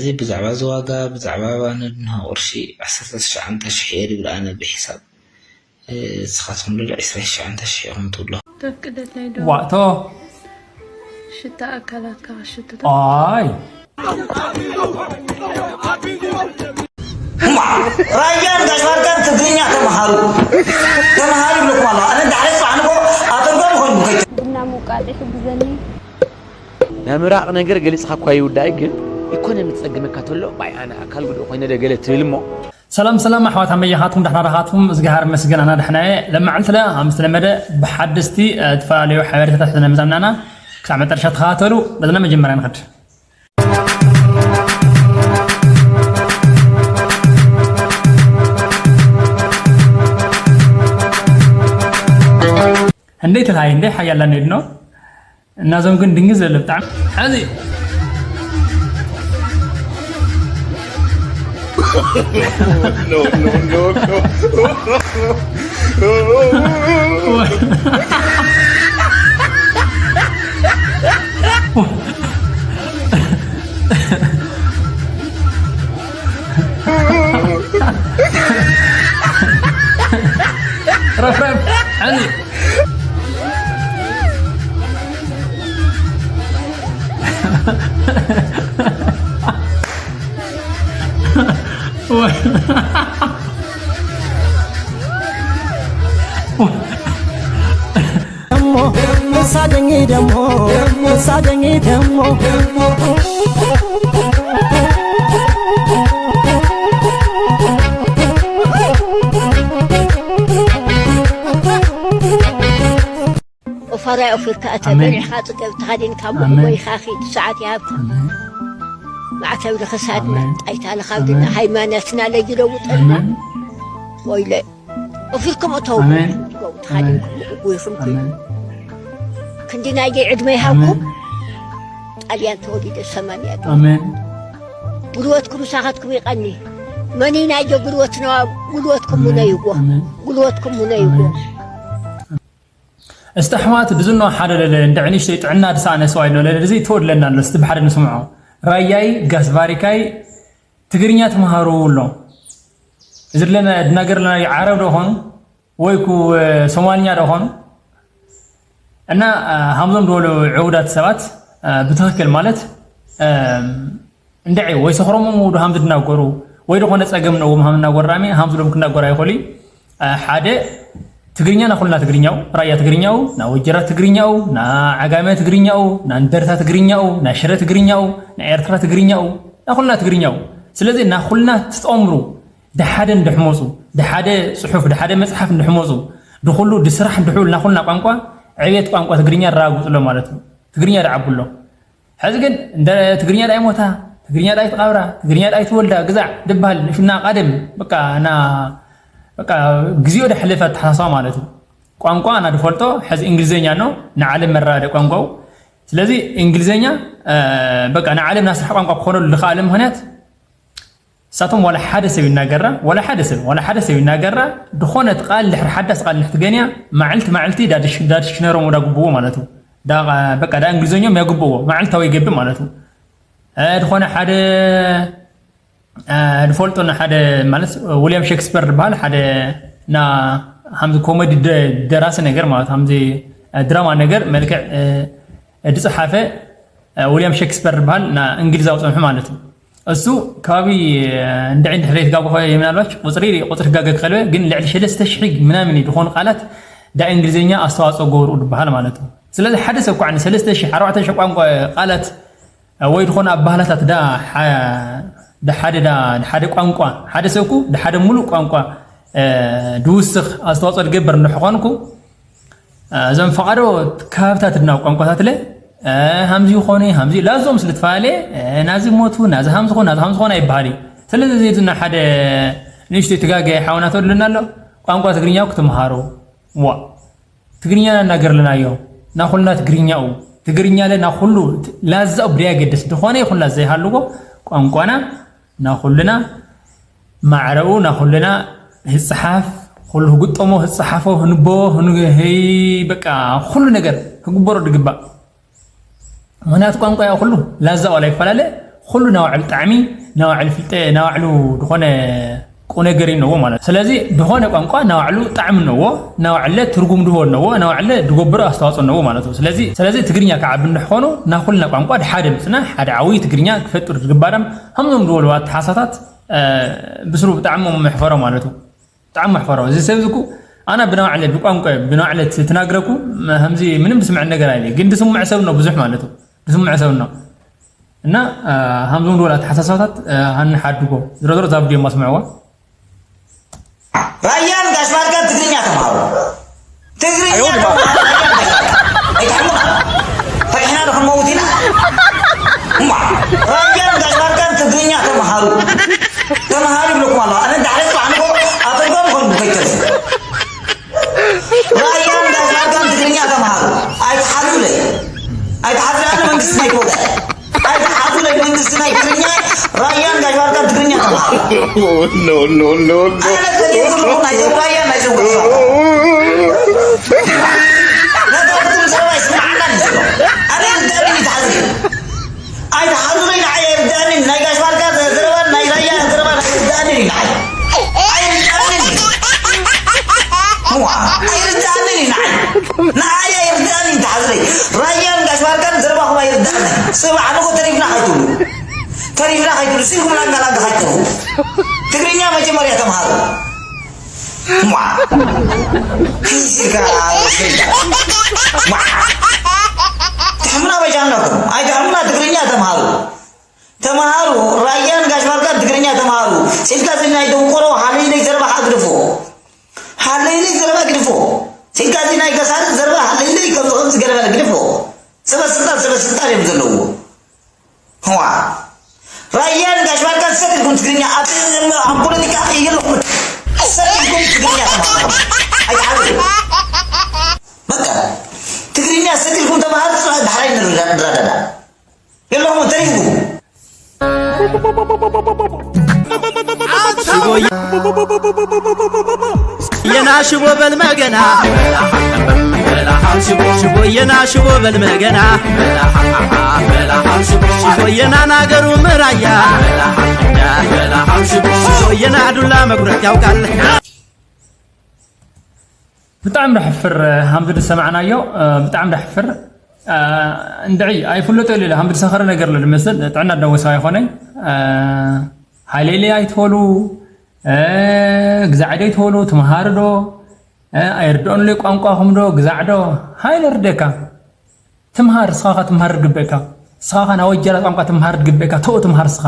እዚ ብዛዕባ እዚ ዋጋ፣ ብዛዕባ ባነር እንሆ ቅርሺ ዓሰርተ ትሽዓተ ሽሕ የርኢ ብለኣነ ብሒሳብ። እ፣ ንስኻትኩም ልዕሊ ዕስራ ትሽዓተ ሽሕ ኢኹም ትብሉ። ተፍቅደለይ ዶ? ዋእቶ። ሽታ ኣካላትካ ክሽትቶ። ኣይ። ራያን ጋሽ ባርካን ትግርኛ ተምሃሩ ተምሃሩ ይብለኩም ኣሎ። ኣነ ዳሕረ ጽባሕ ንጎ ኣተርጓሚ ኮይኑ ከይተ ቡና ምውቃጥ ይሕግዘኒ። ናይ ምራቕ ነገር ገሊጽኻ እኳ ይውዳእ፣ ግን ኢኮኖሚ ዝጸግመካ ተሎ ባይ ኣነ ኣካል ጉዱእ ኮይነ ደ ገለ ትብል እሞ ሰላም ሰላም ኣሕዋት ኣመያኻትኩም ደሕና ዳኻትኩም እዝግሃር መስገን ኣና ደሕናየ ለመዓልትለ ከም ዝተለመደ ብሓደስቲ ዝተፈላለዩ ሓበሬታታት ስለመዛምናና ክሳብ መጠረሻ ተኸታተሉ። በዝና መጀመርያ ንኸድ እንዴት ላይ እንዴ ሓያላ እንዴት ነው እናዞም ግን ድንግዝ ዘለ ብጣዕሚ ሓዚ ረፍረፍ ሓዚ ሳደኝ ደሞ ሳደኝ ደሞ ኦፋራይ ኦፊርካ እተ በሊዕኻ ጽገብ ተኻዲንካ ሞይኻ ኺድ ሰዓት ይሃብካ ማዕተብ ንኽሳድና ጣይታ ንኻብድና ሃይማኖትና ለይለውጠልና ወይለ ኦፊርኩም እተው ትገቡ ተኻዲንኩም ምዕጉ ይኹንኩ ክንዲ ናይገይ ዕድመ ይሃብኩም ጣልያን ተወሊደ ሰማንያ ዶ ጉልበትኩም ምሳኻትኩም ይቐኒ መኒ ናይገ ጉልበትና ጉልበትኩም ሙነይዎ ጉልበትኩም ሙነይዎ እስቲ ኣሕዋት ድዝኖ ሓደ ለለ እንደ ዕንሽተይ ጥዕና ድሰኣነ ሰብኣይ ኣሎ ለለ እዚ ተወድለና ኣሎ እስቲ ብሓደ ንስምዖ ራያይ ጋስባሪካይ ትግርኛ ተምሃሩ ኣሎ እዚ ለና ድናገር ለና ዓረብ ዶ ኾኑ ወይ ኩ ሶማልኛ ዶ ኾኑ እና ሃምዞም ዝበሉ ዕውዳት ሰባት ብትኽክል ማለት እንድዒ ወይ ሰኽሮም እሞ ዶ ሃምዚ ድናገሩ ወይ ዝኾነ ጸገም ነዎም ሃም እናጎራሚ ሃምዚ ሎም ክናገሩ ኣይኾሊ ሓደ ትግርኛ ናኹልና ትግርኛው ራያ ትግርኛው ናወጀራ ትግርኛው ናዓጋመ ትግርኛው ናንደርታ ትግርኛው ናሽረ ትግርኛው ናኤርትራ ትግርኛው ናኹልና ትግርኛው ስለዚ ናኹልና ትጠምሩ ድሓደ እንድሕመፁ ድሓደ ፅሑፍ ድሓደ መፅሓፍ እንድሕመፁ ድኹሉ ድስራሕ እንድሕውል ናኹልና ቋንቋ ዕቤት ቋንቋ ትግርኛ ራጉፅሎ ማለት እዩ ትግርኛ ድዓብሎ ሕዚ ግን እንደ ትግርኛ ዳይ ሞታ ትግርኛ ዳይ ትቃብራ ትግርኛ ዳይ ትወልዳ ግዛዕ ድባል ንሽና ቃደም በቃ ና በቃ ግዜኡ ደሕለፈ ኣተሓሳስባ ማለት እዩ ቋንቋ እና ድፈልጦ ሕዚ እንግሊዝኛ ነው ንዓለም መራደ ቋንቋው ስለዚ እንግሊዝኛ በቃ ንዓለም ናስራሕ ቋንቋ ክኾነሉ ዝኸኣለ ምክንያት እሳቶም ዋላ ሓደ ሰብ ይናገራ ዋላ ሓደ ሰብ ዋላ ሓደ ሰብ ይናገራ ድኾነት ቃል ድሕሪ ሓዳስ ቃል ንሕትገንያ ማዕልቲ ማዕልቲ ዳድሽነሮም ወዳ ግብዎ ማለት እዩ በቃ ዳ እንግሊዝኛም ያግብዎ ማዕልታዊ ይገብእ ማለት እዩ ዝኾነ ሓደ ንፈልጦ ሓደ ማለት ዊልያም ሸክስፐር ዝበሃል ሓደ ና ሃምዚ ኮሜዲ ደራሲ ነገር ማለት ሃምዚ ድራማ ነገር መልክዕ ድፅሓፈ ዊልያም ሸክስፐር ዝበሃል ና እንግሊዛዊ ፀንሑ ማለት እዩ እሱ ከባቢ እንድዒ እንድሕር ትጋግኾ ምናልባች ቁፅሪ ቁፅሪ ክጋገ ክኸልበ ግን ልዕሊ ሰለስተ ሽሕ ምናምን ዝኾኑ ቃላት ዳ እንግሊዝኛ ኣስተዋፅኦ ገብርኡ ዝበሃል ማለት እዩ ስለዚ ሓደ ሰብ ኳዕ ንሰለስተ ሽሕ ኣርባዕተ ሽሕ ቋንቋ ቃላት ወይ ዝኾነ ኣባህላታት ዳ ሓደ ዳ ሓደ ቋንቋ ሓደ ሰብኩ ዳ ሓደ ሙሉእ ቋንቋ ድውስኽ ኣስተዋፅኦ ዝገብር እንድሕኾንኩ እዞም ፈቓዶ ከባብታት ድና ቋንቋታት ለ ሃምዚ ይኾኑ ሃምዚ ላዞም ስለ ትፈላለየ ናዚ ሞቱ ናዚ ሃምዚ ኾኑ ናዚ ሃምዚ ኾኑ ኣይበሃል እዩ ስለዚ እዚ ድና ሓደ ንእሽቶ ትጋገ ሓውና ተወድልና ኣሎ ቋንቋ ትግርኛ ክትምሃሩ ዋ ትግርኛ ናናገር ኣለናዮ ናኹልና ትግርኛኡ ትግርኛ ለ ናኹሉ ላዛኡ ብደይ ኣገደስ ዝኾነ ይኹን ላዛ ይሃልዎ ቋንቋና ናኹልና ማዕረኡ ናኹልና ህፅሓፍ ኩሉ ህግጠሞ ህፀሓፎ ህንበቦ ህይ በቃ ኩሉ ነገር ህግበሮ ድግባእ ምክንያቱ ቋንቋ ያ ኩሉ ላዛ ዋላ ይፈላለ ኩሉ ናባዕሉ ጣዕሚ፣ ናባዕሉ ፍልጠ፣ ናባዕሉ ዝኾነ ቁም ነገር እነዎ ማለት እዩ። ስለዚ ዝኾነ ቋንቋ ናባዕሉ ጣዕሚ እነዎ፣ ናባዕለ ትርጉም ድሆ እነዎ፣ ናባዕለ ድጎብር ኣስተዋፅኦ እነዎ ማለት እዩ። ስለዚ ስለዚ ትግርኛ ክዓቢ እንድሕኾኑ ናኩልና ቋንቋ ድሓደ ምፅና ሓደ ዓብዪ ትግርኛ ክፈጥር ዝግባዳም ሃምዞም ዝበሉ ኣተሓሳታት ብስሩ ብጣዕሚ መሕፈሮ ማለት እዩ። ብጣዕሚ መሕፈሮ እዚ ሰብ ዝኩ ኣና ብናባዕለ ብቋንቋ ብናባዕለ ትናግረኩ ከምዚ ምንም ድስምዐ ነገር ኣይለ ግን ድስምዕ ሰብ ነው ብዙሕ ማለት እዩ። ድስምዕ ሰብ ነው እና ከምዞም ዝበሉ ኣተሓሳሳታት ንሓድጎ ዝሮ ዝሮ ዛ ቪድዮ ማስምዕዋ። ራያን ጋሽ ባርካን ትግርኛ ተምሃሩ። ትግርኛ ኣይትሓሙና። ፈሪሕና ዶ ክንመውት ኢና? እማ ራያን ጋሽ ባርካን ትግርኛ ተምሃሩ። ተምሃሩ ይብለኩም ኣሎ። ኣነ ዳሕረ ጽባሕ ንጎ ኣፈልጎም ኾን ከይተርፉ። ራያን ጋሽ ባርካን ትግርኛ ተምሃሩ። ኣይትሓዙለይ። ኣይትሓዙለይ ኣነ መንግስቲ ናይ ክወዳ። ኣይትሓቱ ናይ መንግስቲ ናይ ትግርኛ ራያን ጋሽ ባርካን ትግርኛ ተምሃሩ። No, no, no, no. ኣነ ተገይሩ ናይ ራያን ናይ ዘውገ ነታ ብትም ዘረባ ይስማዓና ንዘሎ ኣነ ርዳኒ ይትሓዙ ኣይትሓዙ ናይ ንዓይ ኣይርዳኒ ናይ ጋሽ ባርካ ዘረባን ናይ ራያ ዘረባን ኣይርዳኒ ንዓይ ኣይርዳኒ ኣይርዳኒ ንዓይ ንዓይ ኣይርዳኒ ይትሓዙ ራያን ጋሽ ባርካን ዘረባኹም ኣይርዳኒ ስብዓ ንጎ ተሪፍና ከይትብሉ ተሪፍና ከይትብሉ ስልኩም ላንጋ ላንጋ ከይትብሉ ትግርኛ መጀመርያ ተምሃሩ ሟ ፊዚካ ሟ ትሕምና በጃ ኣለኩም ኣይትሕምና ትግርኛ ተምሃሩ ተምሃሩ ራያን ጋሽ ባርካን ትግርኛ ተምሃሩ ስልካ ዝናይ ደንቆሮ ሃለይለይ ዘረባ ግድፎ ሃለይለይ ዘረባ ግድፎ ስልካ ዝናይ ገሳሪ ዘረባ ሃለይለይ ከምዚ ከምዚ ገረባ ግድፎ ሰበ ስልጣን ሰበ ስልጣን እዮም ዘለውዎ ህዋ ራያን ጋሽ ባርካን ሰድ ኢልኩም ትግርኛ ኣብ ኣብ ፖለቲካ የለኹም ሰድ ኢልኩም ትግርኛ ተማሃሩ ኣይትሓሉ በቃ ትግርኛ ሰድ ኢልኩም ተማሃሩ ፅባሕ ዳሕራይ ንረዳዳ የለኹም ተሪፍኩም የና ሽቦ በል መገና ሽቦ የና ሽቦ በል መገና ሽቦ የና ናገሩ ምራያ ሽቦ የና ዱላ መጉረት ያውቃል ብጣዕሚ ደሕፍር ሃምዚ ዝሰማዕናዮ ብጣዕሚ ደሕፍር እንድዒ ኣይፍለጦ ኢሉ ኢለ ሃምዚ ዝሰኸረ ነገር ኣሎ ዝመስል ጥዕና ደወሳ ይኾነይ ሃይሌሌ ኣይትበሉ ግዛዕ ዶ ኣይትበሉ ትምሃሩ ዶ ኣይርድኦንለይ ቋንቋኹም ዶ ግዛዕ ዶ ሃይለ ርደካ ትምሃር እስኻኻ ትምሃር ድግበእካ እስኻኻ ናወጀራ ቋንቋ ትምሃር ድግበእካ ተኡ ትምሃር እስኻ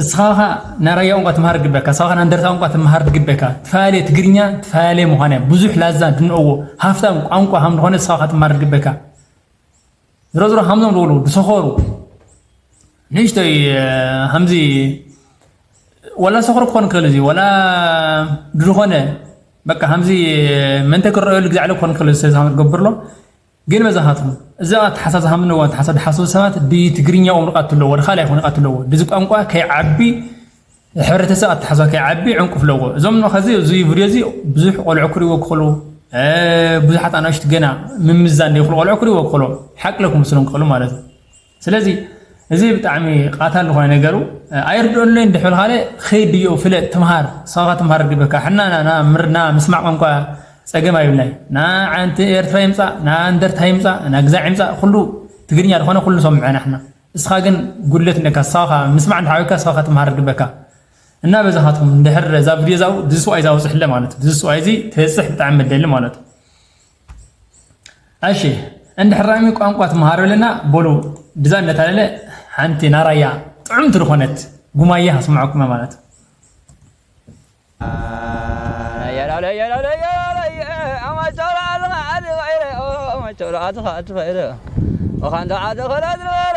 እስኻኻ ናይ ራያ ቋንቋ ትምሃር ድግበእካ እስኻኻ ናይ እንደርታ ቋንቋ ትምሃር ድግበእካ ትፈላለየ ትግርኛ ትፈላለየ ምዃነ ብዙሕ ላዛ ድንእዎ ሃፍታም ቋንቋ ሃም ዝኾነ እስኻኻ ትምሃር ድግበእካ ዝሮ ዝሮ ሃምዞም ዝበሉ ድሰኸሩ ንእሽተይ ሃምዚ ወላ ሰኽሩ ክኾን ክእል እዚ ወላ ድዝኾነ በቃ ሃምዚ መንተ ክረአየሉ ግዛዕለ ክኾን ክእል እዚ ሰዚ ሃምዚ ገብርሎ ግን በዛኻትኩም እዚ ኣተሓሳስባ ሃምንዎ ኣተሓሳስባ ድሓስቡ ሰባት ብትግርኛኦም ርቃት ኣለዎ ወድኻ ላይ ርቃት ኣለዎ ድዚ ቋንቋ ከይዓቢ ሕብረተሰብ ኣተሓሳስባ ከይዓቢ ዕንቁፍ ኣለዎ እዞም ከዚ እዚ ቪድዮ እዚ ብዙሕ ቆልዑ ክሪዎ ክኽሉ ብዙሓት ኣናሽት ገና ምምዛን ዘይኽሉ ቆልዑ ክሪዎ ክኽሉ ሓቅለኩም ምስሎም ክኽሉ ማለት እዩ ስለዚ እዚ ብጣዕሚ ቃታል ዝኾነ ነገሩ ኣይርድኦለይ እንድሕብል ካለ ኸይድ ድዮ ፍለጥ ትምሃር ስኻኻ ትምሃር ግበካ ሕና ና ምርና ምስማዕ ቋንቋ ፀገም ኣይብልናይ ና ዓንቲ ኤርትራ ይምፃእ ና እንደርታ ይምፃእ ና ግዛዕ ይምፃእ ኩሉ ትግርኛ ዝኾነ ኩሉ ንሰምዖ ኢና ሕና እስኻ ግን ጉድለት እነካ ስኻኻ ምስማዕ እንድሓወካ ስኻኻ ትምሃር ግበካ እና በዛኻትኩም እንድሕር እዛ ቪድዮ ዛው ድዚ ስዋይ ዛውፅሕለ ማለት ድዚ ስዋይ እዚ ተበፅሕ ብጣዕሚ መደሊ ማለት እሺ እንድሕራሚ ቋንቋ ትምሃሩ ኣለና በሉ ድዛ እንደታለለ ሓንቲ ናራያ ጥዑምቲ ዝኾነት ጉማየ ኣስምዐኩመ ማለት ወኻንዶ ዓዲ ኸላ ዝነበረ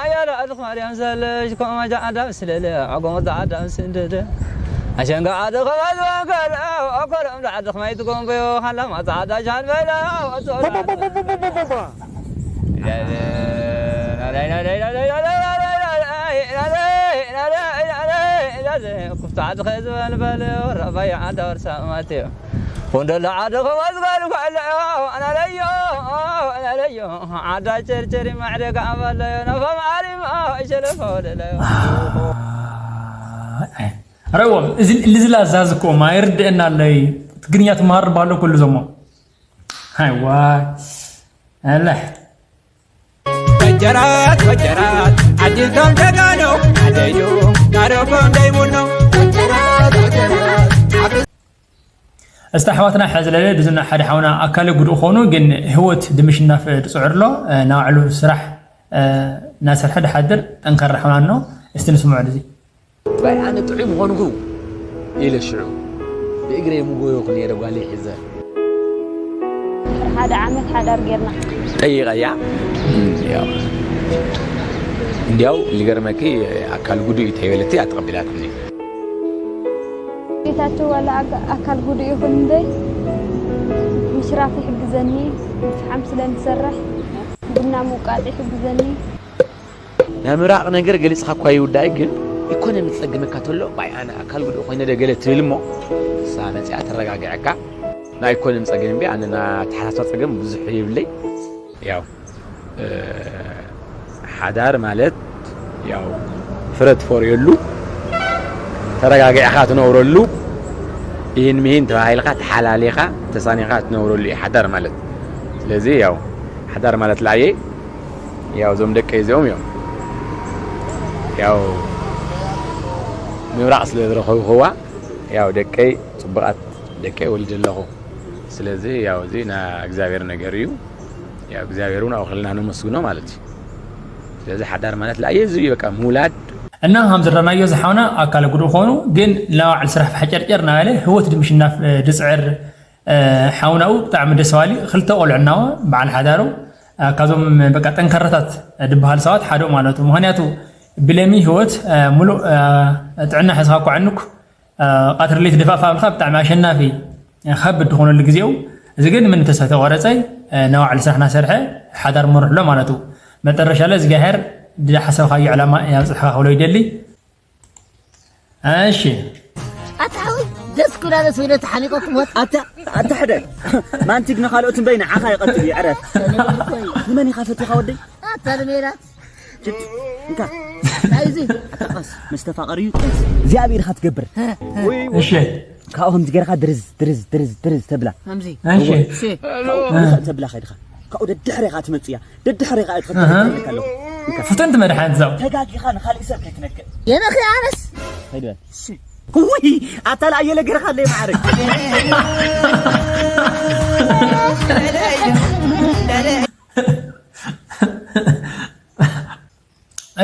ኣያለ ኣድኽ ማርያም ዘለሽ ኮመጃ ዓዳ ምስለለ ዓጎመ ዓዳ ምስንድድ ኣሸንጋ ዓዲ ኸባዝወገር ኣኮሎም ዓዲ ኸማይ ትጎንበዮ ሃላማ ዓዳ ጃን በላ ክፍቲ ዓዲ ኸዝበልበል ረባይ ዓዳ ወርሳ ማቴዮ ኮንደለ ዓደ ኸማዝጋል ኳለዮ ኣናለዮ ኣናለዮ ዓዳ ቸርቸሪ ማዕደ ከዓባለዮ ነፈም ዓሪማ ሸለፈ ወለለዮ ረዎም እዚ ልዝላዛዝ እኮ ማይርድእና ኣለይ ትግርኛ ትመሃር ባሎ ኩሉ ዘሞ ሃይዋ ኣለ ወጀራት ወጀራት ዓድቶም ጀጋኑ ዓደዩ ታረፎም ደይሙኖ ወጀራት ወጀራት እስቲ ኣሕዋትና ሕዚ ለለ ድዝና ሓደ ሓውና ኣካለ ጉዱእ ኾኑ ግን ህይወት ድምሽናፍ ድፅዕር ኣሎ ናባዕሉ ስራሕ እናሰርሐ ድሓድር ጠንካራ ሓውና ኣሎ እስቲ ንስምዖ ድዚ ባይ ኣነ ጥዑይ ምኾንኩ ኢለ ሽዑ ብእግረይ ምጎየኹ ነይረ ጓለይ ሒዘ። ድሕሪ ሓደ ዓመት ሓዳር ጌርና። ጠይቐያ እንዲያው እንዲያው ሊገርመኪ ኣካል ጉዱ እዩ ተይበለቲ ኣተቐቢላትኒ። ጌታቸው ዋላ ኣካል ጉዱ ይኹን እምበይ ምሽራፍ ይሕግዘኒ፣ ምፍሓም ስለ ንሰርሕ ቡና ምውቃጥ ይሕግዘኒ። ናይ ምራቕ ነገር ገሊጽካ እኳ ይውዳእ ግን ኢኮኖሚ ጸግመካ ተሎ ባይ ኣነ ኣካል ጉዱእ ኮይነ ደ ገለ ትብል እሞ እሳ መጺኣ ተረጋግዐካ ናይ ኢኮኖሚ ጸገም እምቢ ኣነ ና ተሓሳስባ ጸገም ብዙሕ ይብለይ ያው ሓዳር ማለት ያው ፍረ ትፈርየሉ ተረጋጊዕካ ትነብረሉ ይህን ምሂን ተባሂልካ ተሓላሊኻ ተሳኒኻ ትነብረሉ እዩ ሓዳር ማለት ስለዚ ያው ሓዳር ማለት ለኣየ ያው እዞም ደቀይ እዚኦም እዮም ያው ምብራቕ ስለ ዝረኸብኽዋ ያው ደቀይ ፅቡቓት ደቀይ ወሊደ ኣለኹ ስለዚ ያው እዚ ና እግዚኣብሔር ነገር እዩ ያው እግዚኣብሔር እውን ኣብኡ ከለና ነመስግኖ ማለት እዩ ስለዚ ሓዳር ማለት ለኣየ እዚ እዩ በቃ ምውላድ እና ከም ዝረናዮ ዝሓውና ኣካለ ጉዱእ ኾኑ ግን ለባዕል ስራሕ ፈሓጨርጨር እናበለ ህይወት ድምሽናፍ ድፅዕር ሓውናኡ ብጣዕሚ ደስ ባሊ ክልተ ቆልዑ እናወ በዓል ሓዳሩ ካብዞም በቃ ጠንካራታት ድበሃል ሰባት ሓደ ማለቱ ምክንያቱ ብለሚ ህይወት ሙሉእ ጥዕና ሕዝካ ኳዕኑክ ቀትሪ ሌት ድፋእ ፋብልካ ብጣዕሚ ኣሸናፊ ከብድ ዝኾነሉ ግዜኡ እዚ ግን ምን ተስፋ ተቆረፀ ነባዕሉ ስራሕ እናሰርሐ ሓዳር መርሕሎ ማለቱ መጠረሻ ለ እግዚኣብሔር ድሓሰብካዮ ዕላማ ያብፅሕካ ክብሎ ይደሊ እሺ ኣታ ሓወይ ደስ ክብላ ደስ ወይነ ተሓኒቆ ክሞት ኣታ ኣታ ሕደ ማንቲግ ንኻልኦት እምበይ ንዓኻ ይቐትል እዩ ዕረፍ ንመን ኢኻ ፈቲኻ ወደይ ኣታ ንሜላት እንካ እንታይ እዚ መስተፋቐር እዩ እግዚኣብሔር ኢኻ ትገብር እሺ ካብኡ ከምዚ ገርካ ድርዝ ድርዝ ድርዝ ድርዝ ተብላ ከምዚ እሺ ተብላ ከድኻ ካብኡ ደድሕሬኻ ትመፅያ ደድሕሬኻ እትኸተለካ ኣለኹ ፍትንቲ መድሓኒት ዛው ተጋጊኻ ንኻሊእ ሰብ ከይትነክእ የመኺ ኣነስ ከይድበል ውይ ኣታ ለኣየለ ገርኻ ኣለይ ማዕረግ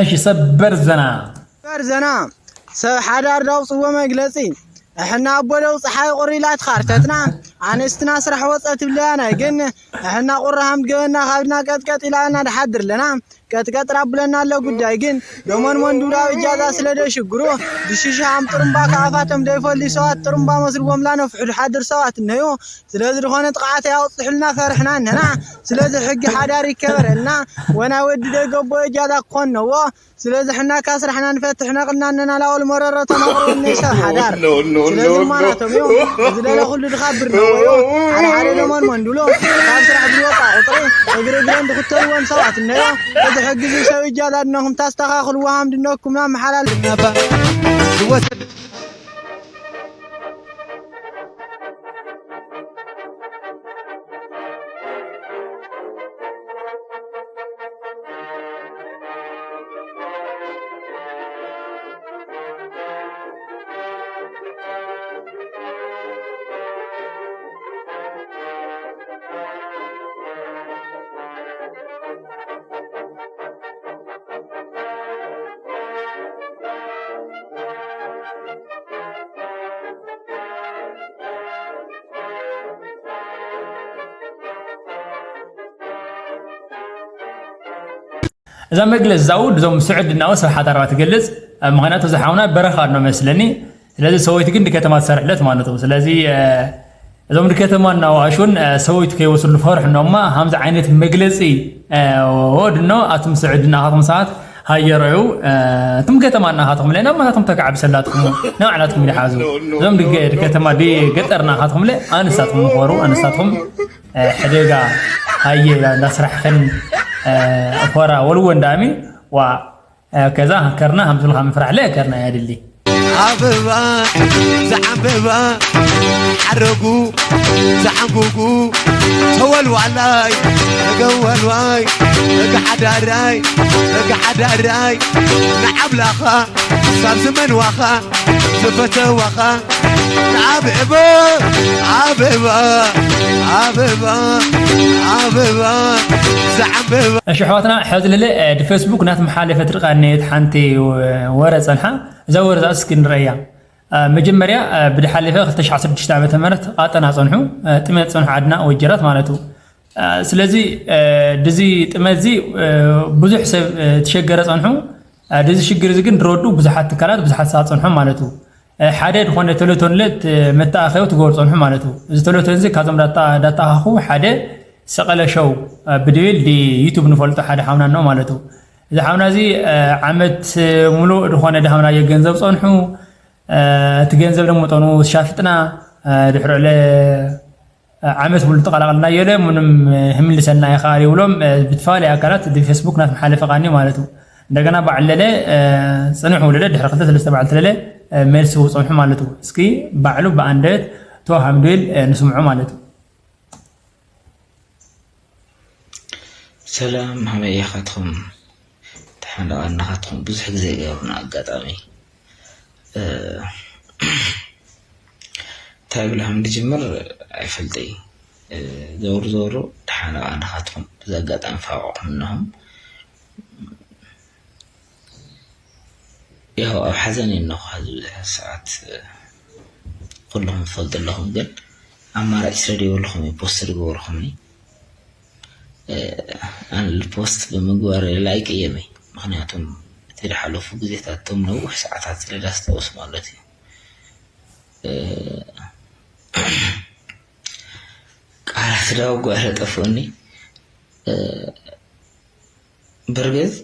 እሺ ሰበር ዘና ሰበር ዘና ሰብ ሓዳር ዳውፅዎ መግለፂ እሕና ኣቦ ደው ፀሓይ ቁሪ ኢላ ትኻርተትና ኣንስትና ስራሕ ወፀ ትብለያና ግን እሕና ቁሪ ሃምድገበና ካብድና ቀጥቀጥ ኢላና ድሓድር ኣለና ቀጥቀጥ ራብለና ኣሎ ጉዳይ ግን ሎሞን መንዱላ እጃዛ ስለ ደሽግሩ ብሽሽሃም ጥሩምባ ከኣፋቶም ደይፈሊ ሰባት ጥሩምባ መስልዎም ላነፍሑ ድሓድር ሰባት እነዩ ስለዚ ዝኾነ ጥቕዓት ኣውፅሑልና ፈርሕና እነና ስለዚ ሕጊ ሓዳር ይከበረልና ወናይ ወዲ ደገቦ እጃዛ ክኾን ነዎ ስለዚ ሕና ካብ ስራሕና ንፈትሕ ነቕልና እነና ላወል መረሮ ተናቕሮ እነይ ሰብ ሓዳር ስለዚ ማናቶም እዮም እዚ ደለ ኩሉ ድኻብር ነዎ እዩ ሓደ ሓደ ደሞን መንዱሎ ካብ ስራሕ ዝወፃ ቁፅሪ እግሪ እግረን ድኽተልዎም ሰባት እነዮ እዚ ሕጊ እዚ ሰብ እጃዛ ድነኹም ታስተኻኽልዎ ሃምድነኩም ናብ መሓላል ዝወሰድ እዛ መግለፂ እዛው ድዞም ስዑድ እናወ ሰብ ሓዳርባ ትገልፅ ምክንያቱ እዚ ሓውና በረኻ ኣሎ መስለኒ ስለዚ ሰወይቲ ግን ድከተማ ትሰርሕለት ማለት ነው ስለዚ እዞም ድከተማ እናወኣሹን ሰወይቲ ከይወስሉ ፈርሑ እኖማ ሃምዚ ዓይነት መግለፂ ወድኖ ኣቱም ስዑድ እናኻትኩም ሰባት ሃየረዩ እቱም ከተማ እናኻትኹም ለ ናብ ማታትኩም ተጋዕብሰላትኩም፣ ንባዕላትኩም ይሓዙ። እዞም ድገ- ከተማ ዲ ገጠር እናኻትኹም ለ ኣንስታትኩም ምኾሩ፣ ኣንስታትኩም ሕደጋ ሃየ እንዳስራሕኽን ኾራ ወልዎ እንዳሚ ዋ ከዛ ከርና ሃምዝልካ ምፍራሕ ለ ከርና ያድሊ። ኣበባ ዝዓምበባ ሓረጉ ዝዓንጉጉ ተወልዋላይ ተገወልዋይ ተጋሓዳራይ ተጋሓዳራይ ንዓብላኻ ሳብ ዝመንዋኻ ዝፈተዋኻ ንኣበባ ኣበባ ኣበባ ኣበባ ዝዓምበባ እሺ ኣሕዋትና፣ ሕዚ ልለ ብፌስቡክ ናትመሓለፈት ርቃ እነየት ሓንቲ ወረ ጸንሓ። እዛ ወረ እዛ እስኪ ንረእያ። መጀመርያ ብድሓለፈ ክልተ ሽሕን ዓሰርተ ሽዱሽተ ዓመተ ምህረት ቃጠና ጸንሑ፣ ጥሜት ጸንሑ ዓድና ወጀራት ማለት እዩ። ስለዚ ድዚ ጥመት እዚ ብዙሕ ሰብ ትሸገረ ጸንሑ። ድዚ ሽግር እዚ ግን ድረዱ ብዙሓት ትካላት ብዙሓት ሰዓት ጸንሖም ማለት እዩ። ሓደ ዝኾነ ቴሌቶን ለት መተኣኸቢ ትገብሩ ጸንሑ ማለት እዩ። እዚ ቴሌቶን እዚ ካብዞም ዳታ ዳታ ኣኻኹ ሓደ ሰቐለ ሸው ብድብል ዲ ዩቱብ ንፈልጦ ሓደ ሓውና ነው ማለት እዩ። እዚ ሓውና እዚ ዓመት ሙሉእ ዝኾነ ድሃብናዮ ገንዘብ ጸንሑ። እቲ ገንዘብ ደግሞ ጠኑ ሻፍጥና ድሕሪ ዕለ ዓመት ሙሉ ተቐላቐልና የለ ምንም ህምልሰና ይኸኣል ይብሎም ብትፈላለዩ ኣካላት ብፌስቡክ ናት መሓለፈ ቃኒ ማለት እዩ። እንደገና ባዕል ለለ ጽንሑ ለለ ድሕሪ ክልተ ሰለስተ በዓል ተለለ መልሲ ውፀንሑ ማለት እዩ። እስኪ ባዕሉ ብኣንደበት ተዋሃም ድብል ንስምዑ ማለት እዩ። ሰላም ሃመይ ኢኻትኹም ተሓንዳቓ እናኻትኹም ብዙሕ ግዜ ገይሩና ኣጋጣሚ እንታይ ብላ ከም ዝጅምር ኣይፈልጠይ። ዘውሩ ዘውሩ ደሓን ኣባና ካትኩም ብዚ ኣጋጣሚ ፋወቕኩም እነኹም። ያው ኣብ ሓዘን እየ እነኹ ዚ ብዙሕ ሰዓት ኩልኹም ትፈልጡ ኣለኹም፣ ግን ኣማራጭ ስለ ዘይብልኹም እዩ ፖስት ዝገበርኹምኒ። ኣነ ፖስት ብምግባር ላይክ እየመይ፣ ምክንያቱም እቲ ዝሓለፉ ግዜታት እቶም ነዊሕ ሰዓታት ስለ ዳስተውስ ማለት እዩ። ቃላት ዳውጓ ለጠፍኡኒ። ብርግጽ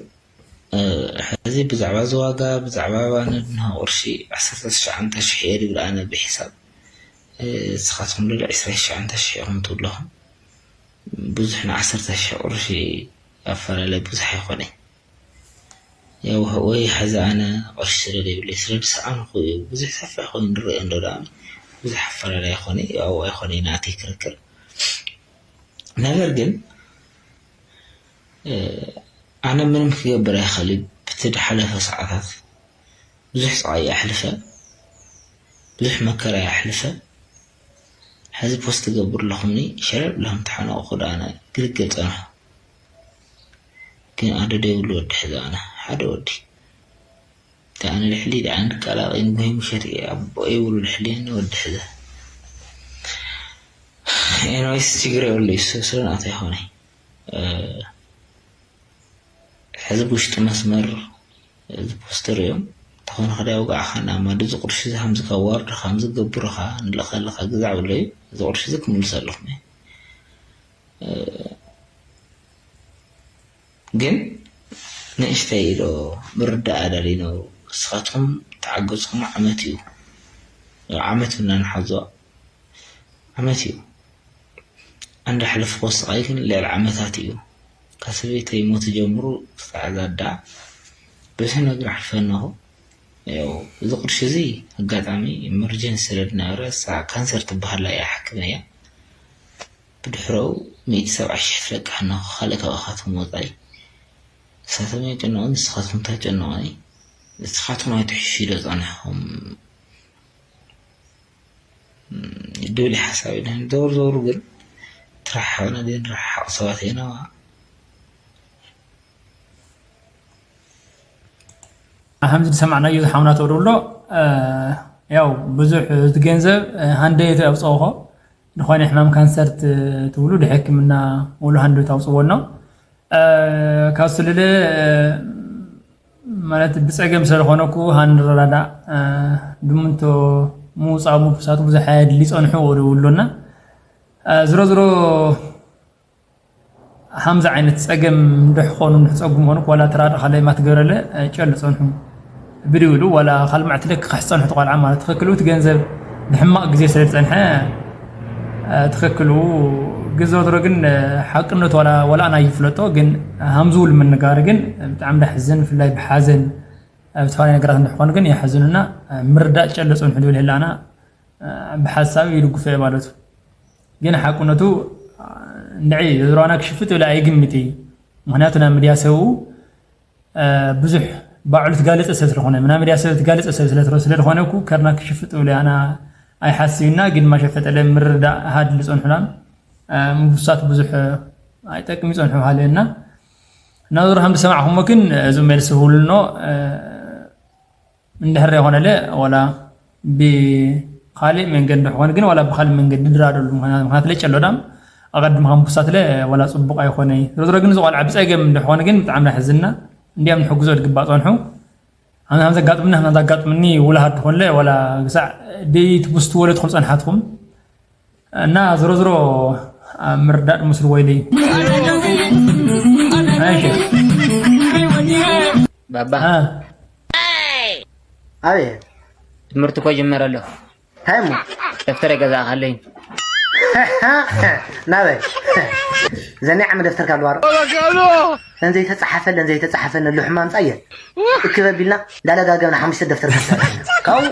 ሕዚ ብዛዕባ እዚ ዋጋ ብዛዕባ ባነድ ንሃ ቅርሺ ዓሰርተ ትሽዓተ ሽሕ እየ ድብል ኣነ ብሒሳብ። ንስኻትኩም ልዕሊ ዕስራ ትሽዓተ ሽሕ ኢኹም ትብለኹም። ብዙሕ ንዓሰርተ ሽሕ ቅርሺ ኣፈላለየ ብዙሕ ኣይኮነይ። ያው ወይ ሕዚ ኣነ ቅርሺ ስለ ዘይብለይ ስለ ዝሰኣንኩ እዩ ብዙሕ ሰፊሕ ኮይኑ ዝረአ እንዶ ደኣ ብዙሕ ኣፈላላይ ኣይኮነ ያው ኣይኮነ ናተይ ክርክር። ነገር ግን ኣነ ምንም ክገብር ኣይኽእል እዩ። ብቲ ዝሓለፈ ሰዓታት ብዙሕ ስቓይ ኣሕልፈ፣ ብዙሕ መከራ ኣሕልፈ። ሕዚ ፖስት ትገብሩ ኣለኹምኒ ሸለል ብለኹም ተሓነቑ ክዳነ ግልገል ጸንሑ። ግን ኣደ ደይብሉ ወዲ ሕዚ ኣነ ሓደ ወዲ ደኣ ንልሕሊ ደኣ ንቃላቂ ንጉሂ ምሸት እየ ኣቦ ይብሉ ልሕሊ ንወዲ ሕዚ ኤንወይስ ችግር የብሉ እዩ ስለ ናተ ይኾነ ሕዚ ብውሽጢ መስመር እዚ ፖስተር እዮም ተኾነ ከዳ ውጋዕኻ ናብ ማዲ እዚ ቁርሺ እዚ ከምዚ ካብ ዋርድኻ ከምዚ ገብርኻ ንልእኸልኻ ግዛዕ ብለዩ እዚ ቁርሺ እዚ ክምልሰ ኣለኹም እየ ግን ንእሽተይ ኢሎ ምርዳእ ኣዳሊኖ ንስኻትኩም ተዓገፅኩም ዓመት እዩ ዓመት እና ንሓዞ ዓመት እዩ ኣንዳ ሕልፍ ኮስቓይ ግን ልዕሊ ዓመታት እዩ ካብ ሰበይተይ ሞት ጀምሩ ክሳዕ ዛዳ ብዙሕ ነገር ኣሕልፈ ኣለኹ እዚ ቁርሺ እዚ ኣጋጣሚ ኢመርጀንሲ ስለ ዝነበረ እሳ ካንሰር ትበሃል እያ ሓክም እያ ብድሕረኡ ሚእቲ ሰብዓ ሽሕ ትለቅሕ ኣለኹ ካልእ ካባኻትኩም ወፃኢ ንሳቶም የጨንቑ ንስኻትኩም ታጨንቑኒ ንስኻትኩም ኣይትሕሹ ዶ ፃኒሕኹም ድብል ሓሳብ ኢና ዞር ዞሩ ግን ትራሓቕና ድን ራሓቕ ሰባት ኢና ከምዚ ዝሰማዕናዮ ዝሓውና ተወደብሎ ያው ብዙሕ እቲ ገንዘብ ሃንደየት ኣብፀውኾ ዝኾነ ሕማም ካንሰር ትብሉ ድሕክምና ውሉ ሃንደየት ኣውፅዎ ኣሎ ካብ ስልለ ማለት ብፀገም ስለ ዝኾነኩ ሃንረዳዳእ ብምንቶ ምውፃእ ምፍሳቱ ብዙሕ ኣየድሊ ፀንሑ ወደብሎና ዝሮ ዝሮ ሃምዚ ዓይነት ጸገም እንድሕኾኑ እንድሕጸጉም ኾኑ ዋላ ተራድእ ካልእ ማትገረለ ጨል ጸንሑ ብድብሉ ዋላ ካልማዕትለ ክኽሕ ጸንሑ ተቋልዓ ማለት ትኽክልውት ገንዘብ ንሕማቕ ግዜ ስለ ዝጸንሐ ትኽክሉ ግዘ ወትሮ ግን ሓቅነቱ ዋላ ዋላ ኣና ይፍለጦ ግን ሃምዝውል ምንጋር ግን ብጣዕሚ ዳሕዝን ብፍላይ ብሓዘን ኣብ ዝተፈላለዩ ነገራት እንድሕኾኑ ግን የሕዝኑና ምርዳእ ጨል ጸንሑ ድብል ህላና ብሓሳብ ይድግፎ እየ ማለቱ ግን ሓቅነቱ እንድዒ ዝሮና ክሽፍጥ ኢሉ ኣይግምት እዩ ምክንያቱ ናብ ሚድያ ሰብኡ ብዙሕ ባዕሉ ትጋለፀ ሰብ ስለኾነ ምና ሚድያ ሰብ ትጋለፀ ሰብ ስለ ስለዝኾነ እኩ ከርና ክሽፍጥ ኢሉ ኣና ኣይሓስብና ግን ማሸፈጠለ ምርዳእ ሃድሊ ፀንሑናን ምብሳት ብዙሕ ኣይጠቅም ይፀንሑ ሃለና እና ዞሮ ከም ዝሰማዕኹሞ ግን እዚ መልሲ ህውልኖ እንድሕር ዘይኮነለ ዋላ ብካልእ መንገዲ እንድሕር ኮነ ግን ዋላ ብካልእ መንገዲ ድራደሉ ምክንያት ለጨሎ ዳም ኣቐድም ከም ቡሳትለ ዋላ ፅቡቅ ኣይኮነይ ዝሮ ዝሮ ግን ዝቆልዓ ብፀገም እንድሕር ኮነ ግን ብጣዕሚ ናሕዝና እንዲያም ንሕግዞ ዝግባእ ፀንሑ ኣነ ከም ዘጋጥምኒ ከም ዘጋጥምኒ ውላሃት ትኾንለ ዋላ ግሳዕ ደይትቡስት ወለ ትኾን ፀንሓትኩም እና ዝሮ ዝሮ ኣብ ምርዳእ ምስሉ ወይለይ ባባ ኣበየ ትምህርቲ እኮ ጅመረ ኣሎ እንታይ እሞ ደፍተር ገዛእኻለይ ናበይ ዘኒ ዓመ ደፍተር ካልዋሮ ለንዘይተፀሓፈ ለንዘይተፀሓፈ ነሉ ሕማም ፃየ እክበቢልና እንዳለጋገብና ሓሙሽተ ደፍተር ካብኡ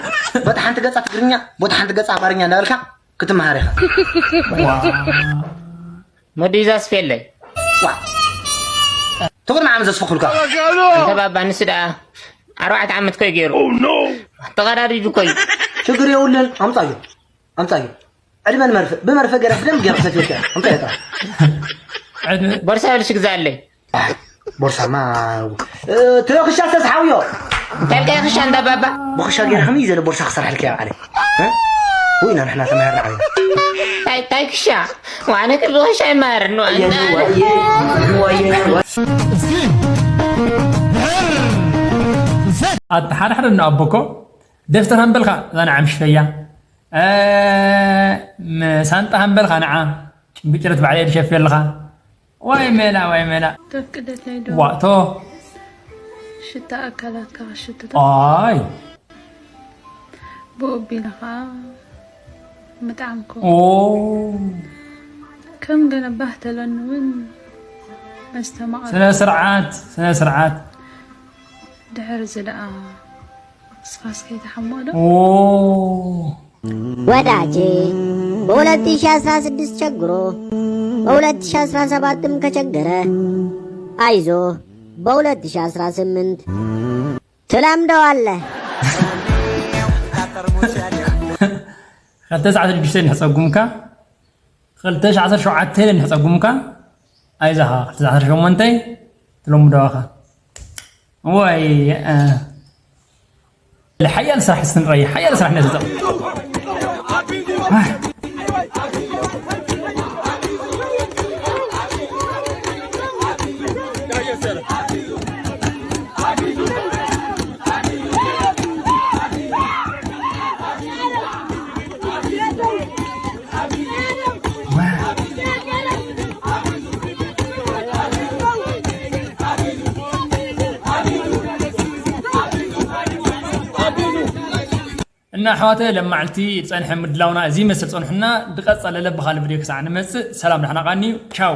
ቦታ ሓንቲ ገፃ ትግርኛ ቦታ ሓንቲ ገፃ ኣማርኛ እንዳበልካ ክትመሃር ኢኻ። መዲዛ ስፌለይ። ትጉር መዓም ዘስፍኩልካ። እንተ ባባ ንስ ደኣ ኣርባዕተ ዓመት ኮይ ገይሩ። ተቐዳዲዱ ኮይ። ችግር የውልን ኣምጻዮ ኣምጻዮ ዕድመን መርፍ ብመርፈ ገረ ብደም ገረ ሰፊርካ ኣምጻዮ ታ ቦርሳ ልሽ ግዛለይ። ቦርሳማ ተክሻ ተዝሓውዮ እንታይ ክሻ እንዳ ባባ ብክሻ ገይረ ከመይ ዘለ ቦርሳ ክሰርሐልካ እያ ባዕለይ ወይ ኢና ንሕና ተማሃርና ዓለና ታይ ታይ ክሻ ዋነ ክሉ ክሻ ይማር ነው ኣተሓዳሕረ እና ኣቦኮ ደፍተር ሃንበልካ እዛ ንዓም ሽፈያ ሳንጣ ሃንበልካ ንዓ ጭንብጭረት ባዕለየ ድሸፍየልካ ዋይ ሜላ ዋይ ሜላ ተፍቅደለይ ዶ ዋእቶ ሽታ ኣካላትካ ክሽትቶ ኣይ ብኡ ቢልኻ ምጥዓምኮ ኦ ከም ገለ ባህ ተለኒ እውን መስተ መቐረት ስነ ስርዓት ስነ ስርዓት ድሕሪ እዚ ደኣ ንስኻስ ከይትሓምቕ ዶ ኦ ወዳጄ በ ሁለት ሺ አስራ ስድስት ቸግሮ በ ሁለት ሺ አስራ ሰባትም ከቸገረ አይዞህ በ ሁለት ሺ አስራ ስምንት ትለምደዋለህ። ክልተ ሰዓት ሽዱሽተ ንሕፀጉምካ ክልተ ሺ ዓሰርተ ሸውዓተ ንሕፀጉምካ ኣይዛኻ ክልተ ሺ ዓሰርተ ሸሞንተ ትለምደዋኻ ወይ ሓያል ስራሕ ስትንረይ ሓያል ስራሕ ነዚ እና ኣሕዋተ ለማዕልቲ ዝፀንሐ ምድላውና እዚ ይመስል ፀንሑና ድቐፀለለ ብካል ቪድዮ ክሳዕ ንመፅእ ሰላም ዳሕና ቃኒ ቻው